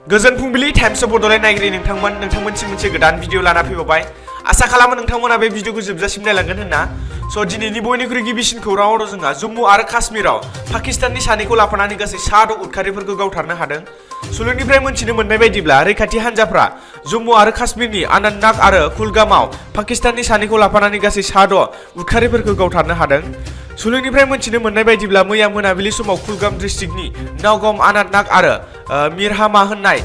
गोजोन फुंबिलि times of Bodoland नायगिरि नोंथांमोनसिम मोनसे गोदान भिडिअ लाना फैबावबाय। आसा खालामो नोंथांमोना बे भिडिअखौ जोबजासिम नायलांगोन होनना। दिनैनि बयनिख्रुइ गिबिसिन खौराङाव जोंहा जम्मु आरो काश्मीराव पाकिस्ताननि सानैखौ लाफानानै गासै 6 उदखारिफोरखौ गावथारनो हादों। सुलुंनिफ्राय मोनथिनो मोननाय बायदिब्ला रैखाथि हान्जाफ्रा जम्मु आरो काश्मीरनि अनन्तनाग आरो कुलगामाव पाकिस्ताननि सानैखौ लाफानानै गासै 6 उदखारिफोरखौ गावथारनो हादों। सुलुंनिफ्राय मोनथिनो मोननाय बायदिब्ला मैया मोनाबिलि समाव कुलगाम डिस्ट्रिक्टनि नावगाम अनन्तनाग आरो मिरहामा होननाय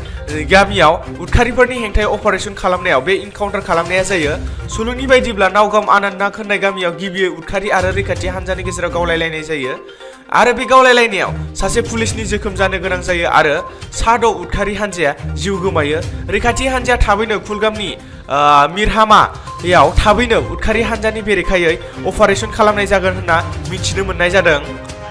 गामियाव उदखारिफोरनि हेंथायै अपारेशन खालामनायाव बे इनकाउन्टार खालामनाया जायो। सुलुंनि बायदिब्ला नावगाम अनन्तनाग होननाय गामियाव गिबियै उदखारि आरो रैखाथि हान्जानि गेजेराव गावलायलायनाय जायो आरो बे गावलायलायनायाव सासे पुलिसनि जोखोम जानो गोनां जायो आरो 6 उदखारि हान्जाया जिउ गोमायो। रैखाथि हान्जाया थाबैनो कुलगामनि मिरहामायाव थाबैनो उदखारि हान्जानि बेरेखायै अपारेशन खालामनाय जागोन होनना मिथिनो मोननाय जादों।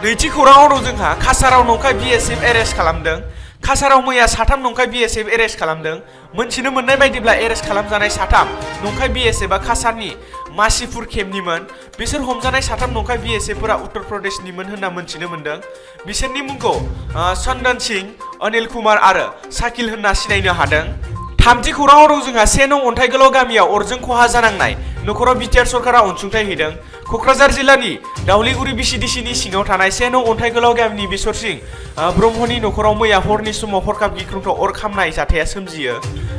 नैथि खौराङाव दं जोंहा काछाराव नंखाय BSF एरेस्ट खालामदों। काछाराव मैया 3 नंखाय BSF एरेस्ट खालामदों। मोनथिनो मोननाय बायदिब्ला एरेस्ट खालामजानाय 3 नंखाय BSFआ काछारनि मासिपुर केम्पनिमोन। बिसोर हमजानाय 3 नंखाय BSFफोरा उत्तर प्रदेशनिमोन होनना मोनथिनो मोनदों। बिसोरनि मुंखौ चन्दन सिंह, अनिल कुमार आरो शाकिल होनना सिनायनो हादों। थामथि खौराङाव दं जोंहा 1 नं अन्थाइगोलाव गामियाव अरजों खहा जानांनाय नखराव बिटिआर सरकारा अनसुंथाइ हैदों। क'क्राझार जिल्लानि दावलिगुरि बिसिडिसिनि सिङाव थानाय 1 नं अन्थाइगोलाव गामिनि बेसर सिंह ब्रह्मनि नखराव मैया हरनि समाव हरखाब गिख्रंथाव अर खामनाय जाथाया सोमजियो।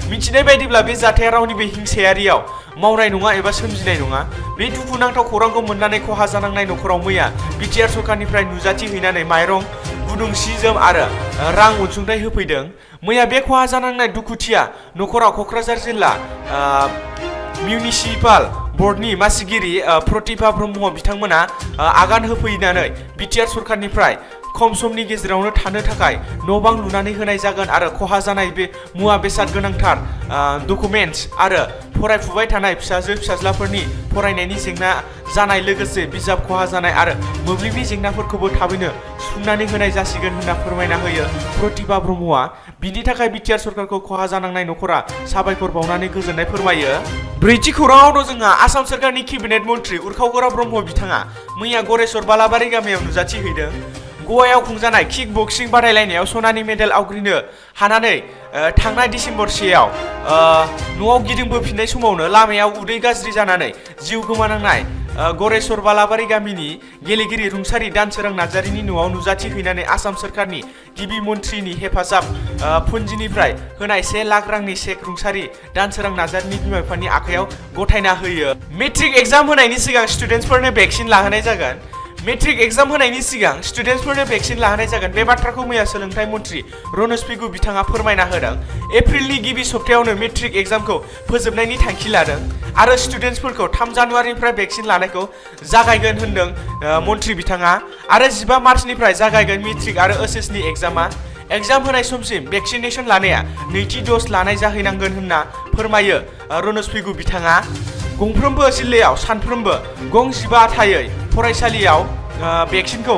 मिथिनाय बायदिब्ला बे जाथाया रावनिबो हिंसायारियाव मावनाय नङा एबा सोमजिनाय नङा। बे दुखुनांथाव खौरांखौ मोननानै खहा जानांनाय नखराव मैया बिटिआर सरकारनिफ्राय नुजाथि हैनानै माइरं, गुदुं सि जोम आरो रां अनसुंथाइ होफैदों। मैया बे खहा जानांनाय दुखुथिया नखराव क'क्राझार जिल्ला मिउनिसिपाल बर्डनि मासिगिरि प्रतिभा ब्रह्म बिथांमोना आगान होफैनानै बिटिआर सरकारनिफ्राय खम समनि गेजेरावनो थानो थाखाय न' बां लुनानै होनाय जागोन आरो खहा जानाय बे मुवा बेसाद गोनांथार डकुमेन्टस आरो फरायफुबाय थानाय फिसाज्लाफोरनि फरायनायनि जेंना जानाय लोगोसे बिजाब खहा जानाय आरो मोब्लिबनि जेंनाफोरखौबो थाबैनो सुफुंनानै होनाय जासिगोन होनना फोरमायना होयो प्रतिभा ब्रह्मआ। बिनि थाखाय बिटिआर सरकारखौ खहा जानांनाय नखरा साबायखर बावनानै गोजोननाय फोरमायो। ब्रैथि खौराङाव दं जोंहा आसाम सरकारनि केबिनेट मन्थ्रि उरखावगोरा ब्रह्म बिथाङा मैया गरेस्वर बालाबारि गामियाव नुजाथि हैदों। गवायाव खुंजानाय किक बक्सिं बादायलायनायाव सनानि मेडेल आवग्रिनो हानानै थांनाय डिसेम्बर 1आव न'आव गिदिंबोफिननाय समावनो लामायाव उदै गाज्रि जानानै जिउ गोमानांनाय गरेस्वर बालाबारि गामिनि गेलेगिरि रुंसारि दानसोरां नार्जारिनि न'आव नुजाथि हैनानै आसाम सरकारनि गिबि मन्थ्रिनि हेफाजाब फुन्जिनिफ्राय होनाय 1 लाख रांनि चेक रुंसारि दानसोरां नार्जारिनि बिमा बिफानि आखायाव गथायना होयो। मेट्रिक एग्जाम होनायनि सिगां स्टुडेन्टसफोरनो भेक्सिन लाहोनाय जागोन। मेट्रिक एग्जाम होनायनि सिगां स्टुडेन्टसफोरनो भेक्सिन लाहोनाय जागोन। बे बाथ्राखौ मैया सोलोंथाइ मन्थ्रि रनज पेगु बिथाङा फोरमायना होदों। एप्रिलनि गिबि सप्तायावनो मेट्रिक एग्जामखौ फोजोबनायनि थांखि लादों आरो स्टुडेन्टसफोरखौ 3 जानुवारिनिफ्राय भेक्सिन लानायखौ जागायगोन होनदों मन्थ्रि बिथाङा आरो 15 मार्चनिफ्राय जागायगोन मेट्रिक आरो ओएचएसनि एग्जामा। एग्जाम होनाय समसिम भेक्सिनेसन लानाया 2थि द'ज लानाय जाहैनांगोन होनना फोरमायो रनज पेगु बिथाङा। गंफ्रोमबो जिल्लायाव सानफ्रोमबो गं 15 थायै फरायसालियाव भेक्सिनखौ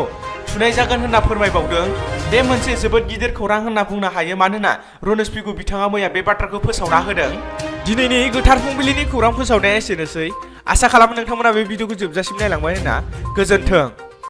थुनाय जागोन होनना फोरमायबावदों। बे मोनसे जोबोद गिदिर खौरां होनना बुंनो हायो मानोना रनज पेगु बिथाङा मैया बे बाथ्राखौ फोसावना होदों। दिनैनि गोथार फुंबिलिनि खौरां फोसावनाया एसेनोसै। आसा खालामो नोंथांमोना बे भिडिअखौ जोबजासिम नायलांबाय होनना। गोजोन्थों।